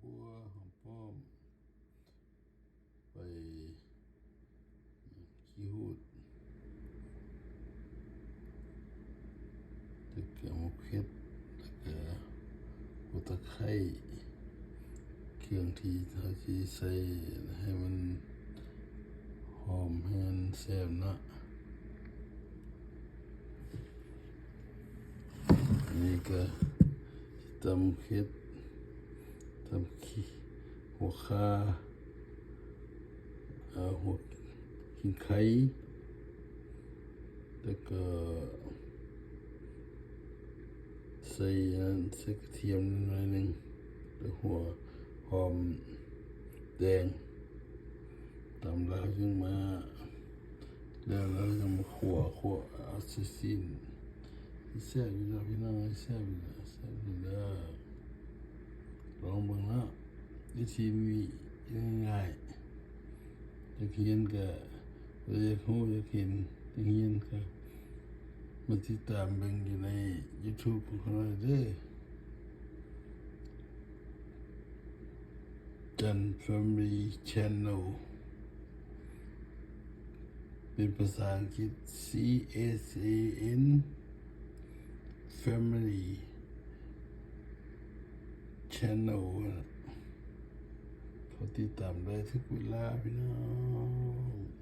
ຄົວ ຫອມປ້ອມ ໃບຂີ້ຫູດ ແລ້ວກະໝາກເຜັດ ແລ້ວກະຫົວຕະໄຄ ເຄື່ອງທີ່ເຮົາຊິໃສ່ໃຫ້ມັນຫອມ ໃຫ້ມັນແຊບເນາະ. ອັນນີ້ກະຕຳເຜັດ ຕຳຂີ້ ຫົວຂ່າ ເອົາຫົວຂີງໄຄ ແລ້ວກະໃສ່ອັນນັ້ນ ໃສ່ກະທຽມໜ້ອຍໜຶ່ງ ແລ້ວຫົວຫອມແດງ ຕຳແລ້ວຈຶ່ງມາ ແລ້ວ ແລ້ວຍັງມາຂົ້ວ ຂົ້ວເອົາໃສ່ຊີ້ນ ແຊບຢູ່ແລ້ວພີ່ນ້ອງເອີຍ ແຊບຢູ່ແລ້ວ ແຊບຢູ່ແລ້ວ ລອງເບິ່ງເນາະ ວິທີນີ້ງ່າຍໆ ຢາກຮຽນກະ ຫຼືຢາກຮູ້ຢາກເຫັນ ຢາກຮຽນກະ ມາຕິດຕາມເບິ່ງຢູ່ໃນ YouTube ຂອງຂ້ອຍເດີ. Can Family Channel ເປັນພາສາອັງກິດ C H A N Family Channel ເຂົ້າຕິດຕາມໄດ້ທຸກເວລາພີ່ນ້ອງ.